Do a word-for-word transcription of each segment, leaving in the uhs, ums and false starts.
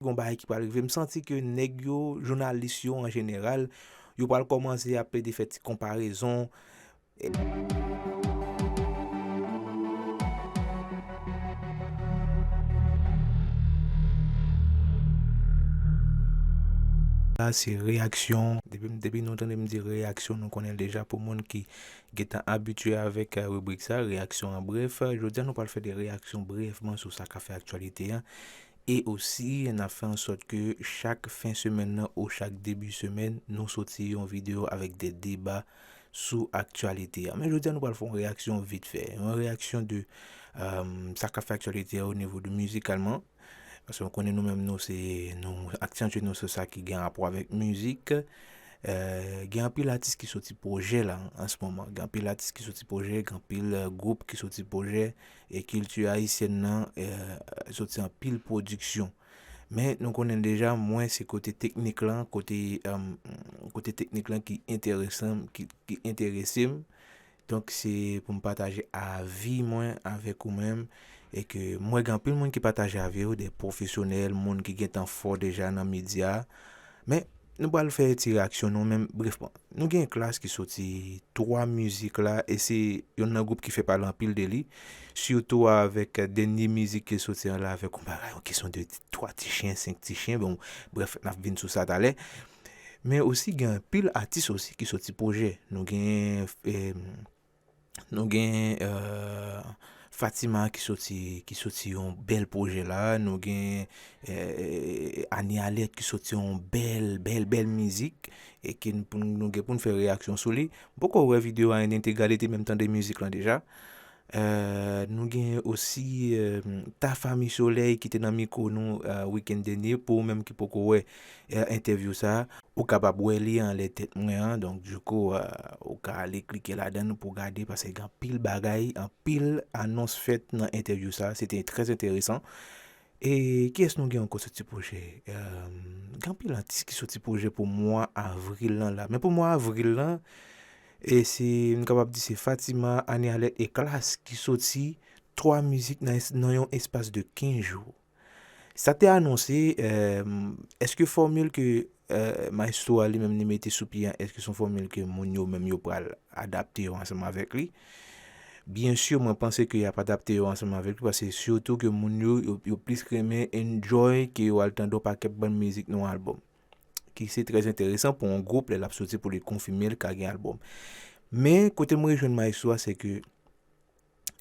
Gon bagay ki pral rive. M santi ke nèg yo, jounalis yo an jeneral, yo pral kòmanse ap plede fè ti konparezon. La, se reyaksyon. Depi, depi nou tande m di reyaksyon, nou konnen l deja. Pou moun ki gentan abitye avèk, eh, ribrik sa, reyaksyon an brèf. Jodi a, nou pral fè de reyaksyon brèfman sou sa k ap fè aktyalite a. E osi, n ap fè an sòt ke chak fen semèn nan ou chak debi semèn, nou soti yon videyo avèk de deba sou aktyalite a. Men jodi a, nou pral fè yon reyaksyon vit fè. Yon reyaksyon de, eh, sa k ap fè aktyalite a o nivo de mizikalman. Paske nou konnen nou menm, nou se, nou aksantye nou sou sa ki gen rapò avèk mizik. Eh, gen anpil atis ki soti pwojè la, an se moman. Gen anpil atis ki soti pwojè, gen anpil, eh, gwoup ki soti pwojè. E kilti ayisyèn nan, eh, soti anpil pwodiksyon. Men nou konnen deja, mwen se kote teknik lan, kote, em, kote teknik lan ki enteresan, ki, ki enterese m. Donk, se pou m pataje avi mwen avèk ou menm. E ke mwen gen anpil moun ki pataje avi yo, de pwofesyonèl, moun ki gentan fò deja nan medya. Men, nou pral fè ti reyaksyon nou menm, brèfman. Nou gen Klass ki soti twa mizik la, e se youn nan gwoup ki fè pale anpil de li. Sitou avèk dènye mizik ki soti an la, avèk yon bagay, yon kesyon de twa ti chen, senk ti chen. Bon, brèf, n ap vin sou sa talè. Men osi, gen anpil atis osi ki soti pwojè. Nou gen, eh, nou gen, eh, Fatima ki soti, ki soti yon bèl pwojè la. Nou gen, eh, Annie Alerte ki soti yon bèl, bèl, bèl mizik. E ke n, pou n, nou gen pou n fè reyaksyon sou li. M poko wè videyo a an entegralite, men m tande mizik lan deja. Eh, nou gen osi, eh, Tafa Mi Solèy ki te nan mikwo nou, eh, wikenn dènye. Pou ou menm ki poko wè, eh, entèvyou sa, ou kapab wè li anlè tèt mwen an. Donk, dikou, eh, ou ka ale klike ladan l pou gade, paske gen anpil bagay, anpil anons fèt nan entèvyou sa. Se te trè enteresan. E kiyès nou gen ankò soti pwojè? Eh, gen anpil atis ki soti pwojè pou mwa avril lan la. Men pou mwa avril lan, e se, m kapab di se Fatima, Annie Alerte e Klass ki soti twa mizik nan es-, nan yon espas de kenz jou. Sa te anonse, eh, èske fòmil ke, eh, Maestro a li menm li mete sou pye an, èske se yon fòmil ke moun yo menm yo pral adapte yo ansanm avèk li? Byen si, mwen panse ke y ap adapte yo ansanm avèk li, paske sitou ke moun yo, yo, yo plis renmen enjoy ke yo al tande yon pakèt bann mizik nan yon albòm. Ki se trè enteresan pou yon gwoup lè l ap soti pou li konfime l ka gen albòm. Men, kote m rejwenn Maestro a, se ke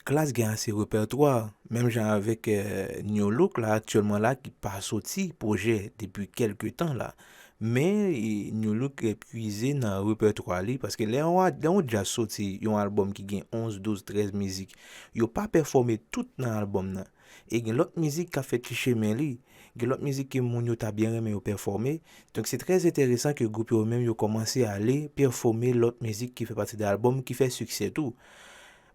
Klass gen ase repètwa, menm jan avèk, eh, New Look la, aktyèlman la, ki pa soti pwojè depi kèlke tan la. Men, e, New Look, eh, puize nan repètwa li, paske lè yon a-, lè yon djaz soti yon albòm ki gen onz, douz, trèz mizik, yo pa pèfòme tout nan albòm nan. E gen lòt mizik k ap fè ti chemen li. Gen lòt mizik ke moun yo ta byen renmen yo pèfòme. Donk, se trè enteresan ke gwoup yo menm yo kòmanse ale pèfòme lòt mizik ki fè pati de albòm ki fè siksè tou.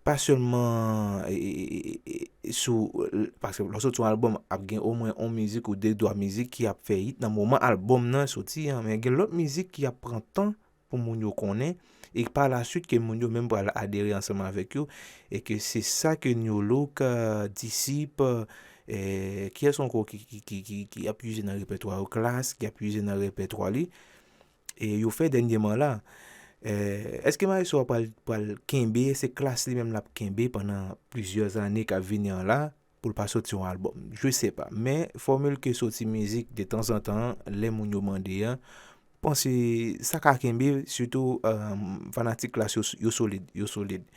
Pa sèlman, e, e, e, e, sou, paske lè w soti yon albòm, ap gen omwen yon mizik ou de, twa mizik ki ap fè hit nan moman albòm nan soti an, men gen lòt mizik ki ap pran tan pou moun yo konnen, e pa la suite ke moun yo menm pral adere ansanm avèk yo, e ke se sa ke New Look, eh, Disip, eh, kiyès ankò ki, ki, ki, ki, ki ap puize nan repètwa yo, Klass, ki ap puize nan repètwa li, e yo fè dènyèman la. Eh, èske Maestro a pral, pral kenbe, se Klass li menm l ap kenbe pandan plizyè ane k ap vini an la, pou l pa soti yon albòm? Je sais pas. Men, fòmil ke soti mizik de tanzantan, lè moun yo mande a, panse sa ka kenbe, sitou, eh, fanatik Klass yo, yo solid, yo solid.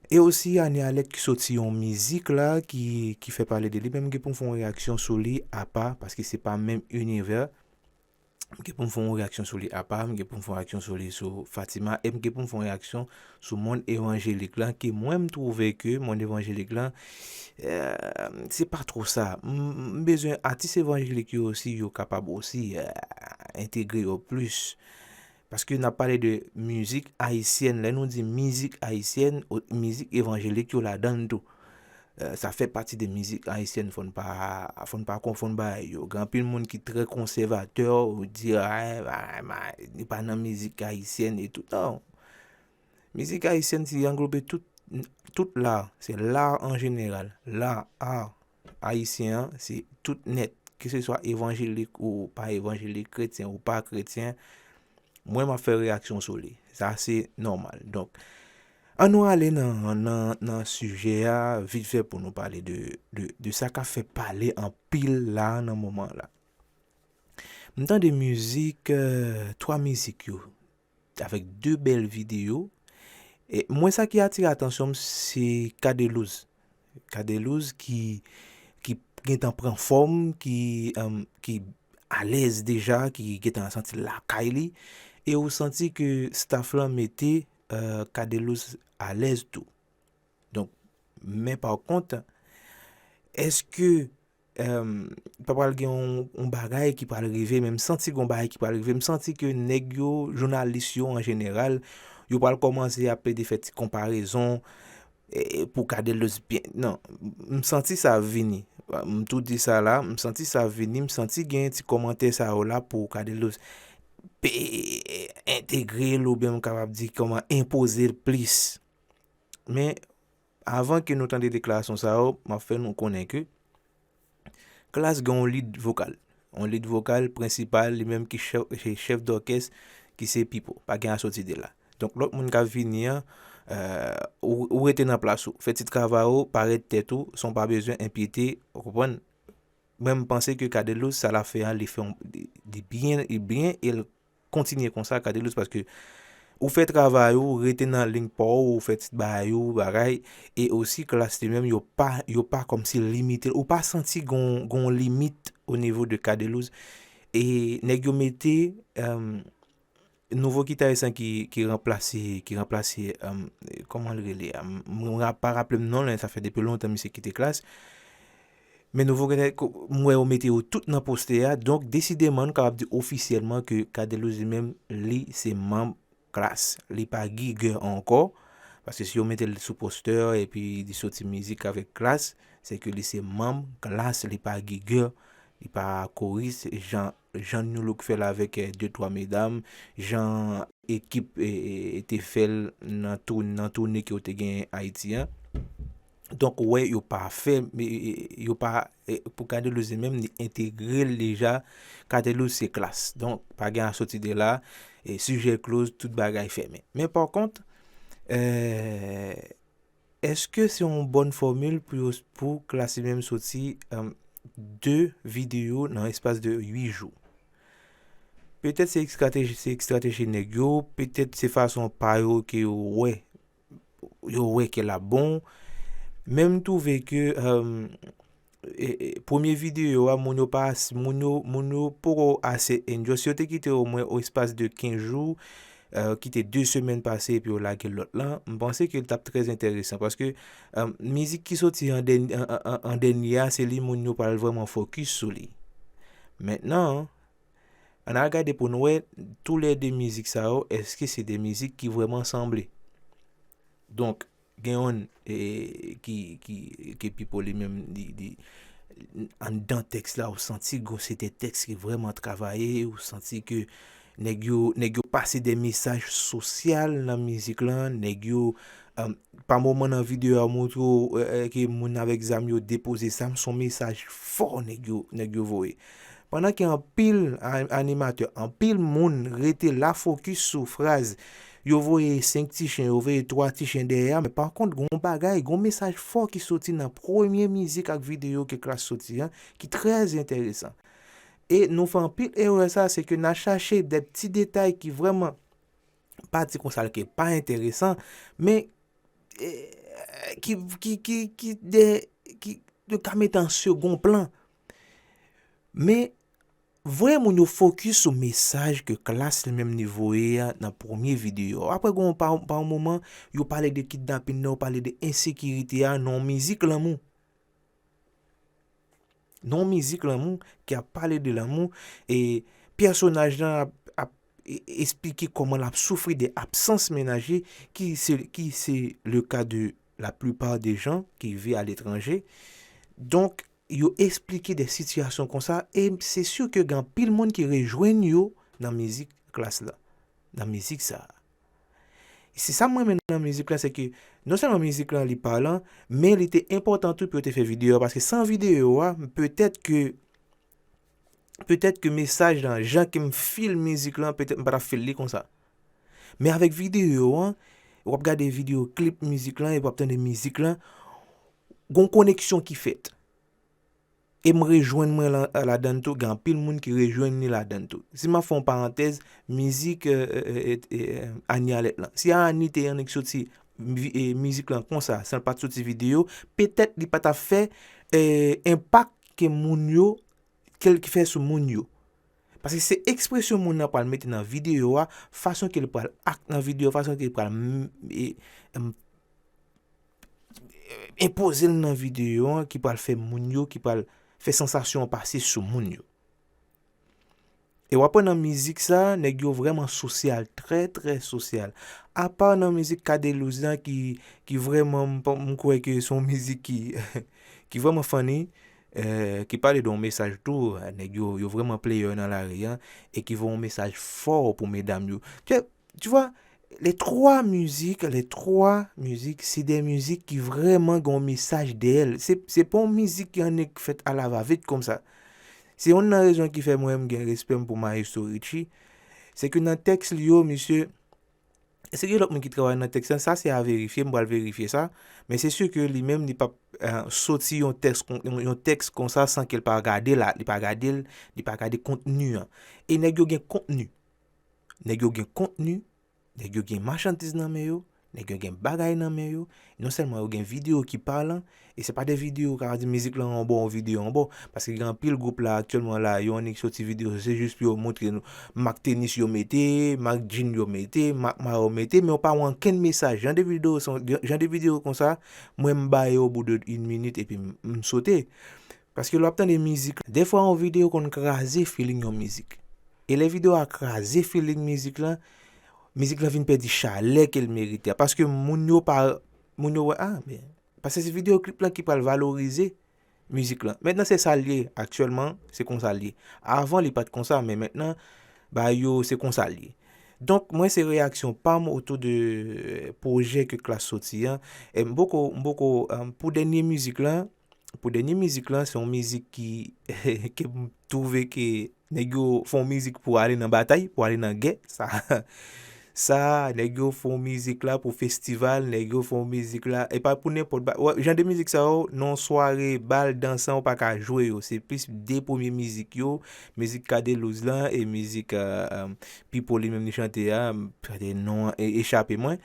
E osi, Annie Alerte ki soti yon mizik la, ki, ki fè pale de li, men m gen pou m fè yon reyaksyon sou li apa, paske se pa menm inivè. M gen pou m fè yon reyaksyon sou li apa, m gen pou m fè yon reyaksyon sou li sou Fatima, e m gen pou m fè yon reyaksyon sou monn evanjelik lan, ke mwen m twouve ke monn evanjelik lan, eh, se pa twò sa. M, m bezwen atis evanjelik yo osi, yo kapab osi, eh, entegre yo plis. Paske n ap pale de mizik ayisyèn. Lè nou di mizik ayisyèn, o-, mizik evanjelik yo ladan l tou. Eh, sa fè pati de mizik ayisyèn, fò n pa, fò n pa konfonn bagay yo. Gen anpil moun ki trè konsèvatè, ou di, "Ah, ah, ah, li pa nan mizik ayisyèn e tout." Non. Mizik ayisyèn, se anglobe tout, tout la. Se la an jeneral. La, a, ayisyen an, se tout nèt. keseswa evanjelik ou pa evanjelik, kretyen ou pa kretyen, mwen m ap fè reyaksyon sou li. Sa se nòmal. Donk, ann nou ale nan, nan, nan sijè a vit fè pou nou pale de, de, de sa k ap fè pale anpil la nan moman la. M tande mizik, euh, twa mizik yo, avèk de bèl videyo. E mwen, sa ki atire atansyon m, se Cadelouse. Cadelouse ki, ki gentan pran fòm, ki, um, ki alèz deja, ki gentan santi l lakay li. E ou santi ke staff lan mete, euh, Cadelouse alèz tou. Donk, men pa kont, èske, èm, pa pral gen yon, yon bagay ki pral rive, men m santi gen yon bagay ki pral rive. M santi ke nèg yo, jounalis yo an jeneral, yo pral kòmanse ap plede fè ti konparezon, e, pou Cadelouse byen. Non, m santi sa ap vini. M tou di sa la, m santi sa ap vini, m santi gen ti kòmantè sa yo la pou Cadelouse pe-, entegre l oubyen m kapab di kòman enpoze l plis. Men, avan ke nou tande deklarasyon sa yo, m ap fè nou konnen ke Klass gen yon lead vokal. Yon lead vokal prensipal, li menm ki chèf, se chèf dòkès, ki se Pipo. Pa gen a soti de la. Donk, lòt moun k ap vini an, euh, ou, ou rete nan plas ou. Fè ti travay ou, parèt tèt ou, san w pa bezwen enpyete, ou konprann? Mwen, m panse ke Cadelouse, sa l ap fè an, li fè yon, li, li byen, li byen, e l kontinye konsa, Cadelouse, paske ou fè travay ou, rete nan liy pa w, ou fè ti bagay ou, bagay, e osi Klass li menm, yo pa, yo pa kòmsi limite l, ou pa santi gon, gon limit o nivo de Cadelouse, e nèg yo mete, èm, nouvo gitaris lan ki, ki ranplase, ki ranplase, èm, kòman l rele a? M, m pa raple m non l, sa fè depi lontan misye kite Klass. Men nouvo gitaris, m wè yo mete yo tout nan postè a, donk desideman nou kapab di ofisyèlman ke Cadelouse li menm, li se manm Klass. Li pa Giger ankò, paske si yo mete l sou postè epi li soti mizik avèk Klass, se ke li se manm Klass, li pa Giger, li pa koris, jan, jan Nu Look fè l avèk, eh, de twa medam, jan ekip, eh, eh, te fè l nan tou-, nan toune ke yo te gen Ayiti an. Donk, ou wè, yo pa fè, eh, eh, yo pa, eh, pou Cadelouse li menm, li entegre l deja. Cadelouse se Klass. Donk, pa gen a soti de la. E sijè close, tout bagay fèmen. Men pa kont, eh, èske se yon bòn fòmil pou yo, pou Klass li menm soti, èm, de videyo nan espas de uit jou? Petèt se estrateji, se estrateji nèg yo, petèt se fason pa yo ke yo wè, yo wè ke l ap bon. Men m twouve ke, èm, e, e, premye videyo a, moun yo pa as-, moun yo, moun yo poko ase enjoy. Si yo te kite omwen o espas de kenz jou, eh, kite de semèn pase epi yo lage lòt lan, m panse ke l t ap trè enteresan paske, eh, mizik ki soti an dèny-, an, an, an, an dènye a, se li moun yo pral vrèman fokis sou li. Mentnan, ann al gade pou n wè, toulède mizik sa yo, èske se de mizik ki vrèman sanble? Donk, gen yonn, e, ki, ki, ke Pipo li menm, li, li, anndan tèks la, ou santi ke se de tèks ki vrèman travaye, ou santi ke nèg yo, nèg yo pase de mesaj sosyal nan mizik lan, nèg yo, um, pa moman nan videyo a, yo montre w, eh, eh, ke moun avèk zam yo depoze zam, se yon mesaj fò nèg yo, nèg yo voye. Pandan ke anpil a-, animatè, anpil moun rete la fokis sou fraz, yo voye senk ti chen, yo voye twa ti chen dèyè a, men pa kont, gon bagay, gon mesaj fò ki soti nan premye mizik ak videyo ke Klass soti an, ki trè enteresan. E nou fè anpil erè sa, se ke n a chache de ti detay ki vrèman, pa di konsa ke pa enteresan, men, eh, ki, ki, ki, ki de, ki, yo ka mete an segon plan. Men, vre moun yo fokis sou mesaj ke Klass li menm li voye a nan premye videyo. Apre, gon pa, pa yon moman, yo pale de kidnapin nan, yo pale de ensekirite a nan yon mizik lanmou. Nan yon mizik lanmou ki ap pale de lanmou, e pèsonaj lan ap, ap e-, esplike kòman l ap soufri de absans mennaj li, ki se, ki se le ka de la plupart des gens qui vivent à l'étranger. Donk, yo esplike de sitiyasyon konsa, e se si ke gen anpil moun ki rejwenn yo nan mizik Klass la, nan mizik sa a. Se sa m renmen nan mizik lan, se ke non sèlman mizik lan li palan, men li te enpòtan tou pou yo te fè videyo a, paske san videyo a, petèt ke petèt ke mesaj lan, jan ke m feel mizik lan, petèt m pa t ap feel li konsa. Men avèk videyo an, w ap gade videyo klip mizik lan, epi w ap tande mizik lan, gon koneksyon ki fèt. E m rejwenn mwen la, ladann tou, gen anpil moun ki rejwenn li ladann tou. Si m ap fè yon parantèz, mizik, eh, eh, eh, eh, Annie Alerte lan. Si Annie te yon nèg soti vi- eh, mizik lan konsa, san l pa t soti videyo, petèt li pa t ap fè, eh, enpak ke moun yo, ke l fè sou moun yo. Paske se ekspresyon moun nan pral mete nan videyo a, fason ke l pral act nan videyo, fason ke l pral m- e, em, enpoze l nan videyo an ki pral fè moun yo, ki pral fè sansasyon an pase sou moun yo. E w ap wè nan mizik sa, nèg yo vrèman sosyal, trè, trè sosyal. Apa nan mizik Cadelouse lan ki, ki vrèman, m pa- m kwè ke se yon mizik ki, ki vrèman funny, eh, ki pale de yon mesaj tou, nèg yo, yo vrèman player nan lari an, e ki voye yon mesaj fò pou medam yo. Tu, tu vois, les trois musiques, les trois musiques, c'est des musiques ki vrèman gen yon mesaj dèyè l. Se, se pa yon mizik ki annik fèt alavavit konsa. Se youn nan rezon ki fè mwen menm gen respè m pou Maestro Richie. Se ke nan tèks li yo, misye, èske gen lòt moun ki travay nan tèks lan? Sa se a verifye, m pral verifye sa. Men se si ke li menm, li p ap, eh, soti yon tèks kon- yon, yon tèks konsa san ke l pa gade la, li pa gade l, li pa gade kontni an. E nèg yo gen kontni. Nèg yo gen kontni, nèg yo gen machandiz nan men yo, nèg yo gen bagay nan men yo. Non sèlman yo gen videyo ki palan, e se pa de videyo ka di mizik lan anbò, yon videyo anbò. Paske gen anpil gwoup la aktyèlman la, yo annik soti videyo, se jis pou yo montre nou mak tenis yo mete, mak jean yo mete, mak mayo mete, men yo pa wè ankenn mesaj. Jan de videyo, jan de videyo konsa, mwen m ba yo au bout de une minute epi m, m sote. Paske lè w ap tande mizik, defwa yon videyo konn kraze feeling yon mizik. E lè videyo a kraze feeling mizik lan, mizik lan vin pèdi chalè ke l merite a. Paske moun yo pa, moun yo wè, ah, men, paske se videyo klip lan ki pral valorize mizik lan. Mentnan, se sa l ye. Aktyèlman, se konsa l ye. Avan, li pa t konsa, men mentnan, bagay yo, se konsa l ye. Donk, mwen, se reyaksyon pa m otou de pwojè ke Klass soti an. E m poko, m poko, eh, pou dènye mizik lan, pou dènye mizik lan, se yon mizik ki, ke m twouve ke nèg yo fè yon mizik pou ale nan batay, pou ale nan gè. Sa, sa, nèg yo fè yon mizik la pou festival, nèg yo fè yon mizik la, e pa pou nenpòt ba-, wè, jan de mizik sa yo, nan yon sware bal dansan, ou pa ka jwe yo. Se plis de premye mizik yo, mizik Cadelouse lan e mizik, eh, eh, Pipo li menm li chante a, m chante non an e- echape mwen.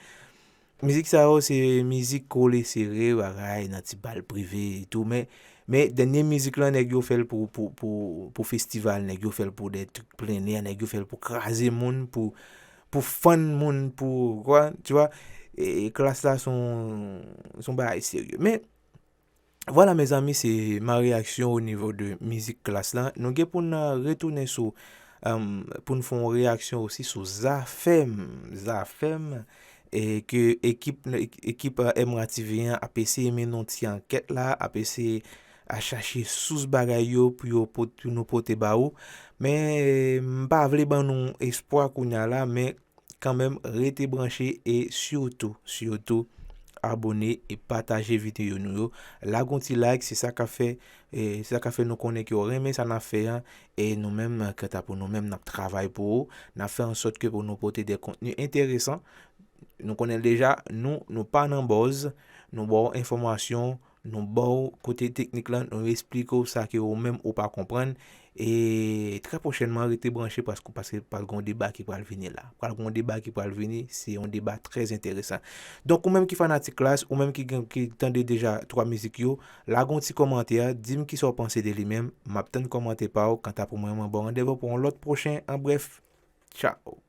Mizik sa yo se mizik kole sere, bagay, nan ti bal prive e tou, men, men dènye mizik lan, nèg yo fè l pou, pou, pou, pou festival, nèg yo fè l pou de trik plenè, nèg yo fè l pou kraze moun, pou, pou fann moun, pou, kwa, tu vois, e, e Klass la se yon, se yon bagay serye. Men, vwala, mezanmi, se ma reyaksyon o nivo de mizik Klass lan. Nou gen pou n, euh, retounen sou, euh, pou n fè yon reyaksyon osi sou Zafèm. Zafèm, e ke ekip, ekip, euh, Emra T V an ap eseye mennen yon ti ankèt la, ap eseye a chache sous bagay yo pou yo pot-, pou nou pote ba ou. Men, euh, m pa vle ban nou espwa kounye a la, men kanmenm, rete branche e sitou, sitou, abòne e pataje videyo nou yo. Lage yon ti like, se sa k ap fè, e, se sa k ap fè nou konnen ke w renmen sa n ap fè an. E nou menm, kanta pou nou menm, n ap travay pou ou. N ap fè ansòt ke pou nou pote de kontni enteresan. Nou konnen l deja, nou, nou pa nan buzz, nou ba w enfòmasyon, nou ba w kote teknik lan, nou esplike w sa ke ou menm ou pa konprann. E trè pwochènman, rete branche paske, paske pral gen yon deba ki pral vini la. Pral gen yon deba ki pral vini, se yon deba trè enteresan. Donk, ou menm ki fanatik Klass, ou menm ki gen, ki tande deja twa mizik yo, lage yon ti kòmantè, di m kisa w panse de li menm. M ap tann kòmantè pa w. Kanta pou mwen, mwen ba w randevou pou yon lòt pwochen. An brèf, tchaw.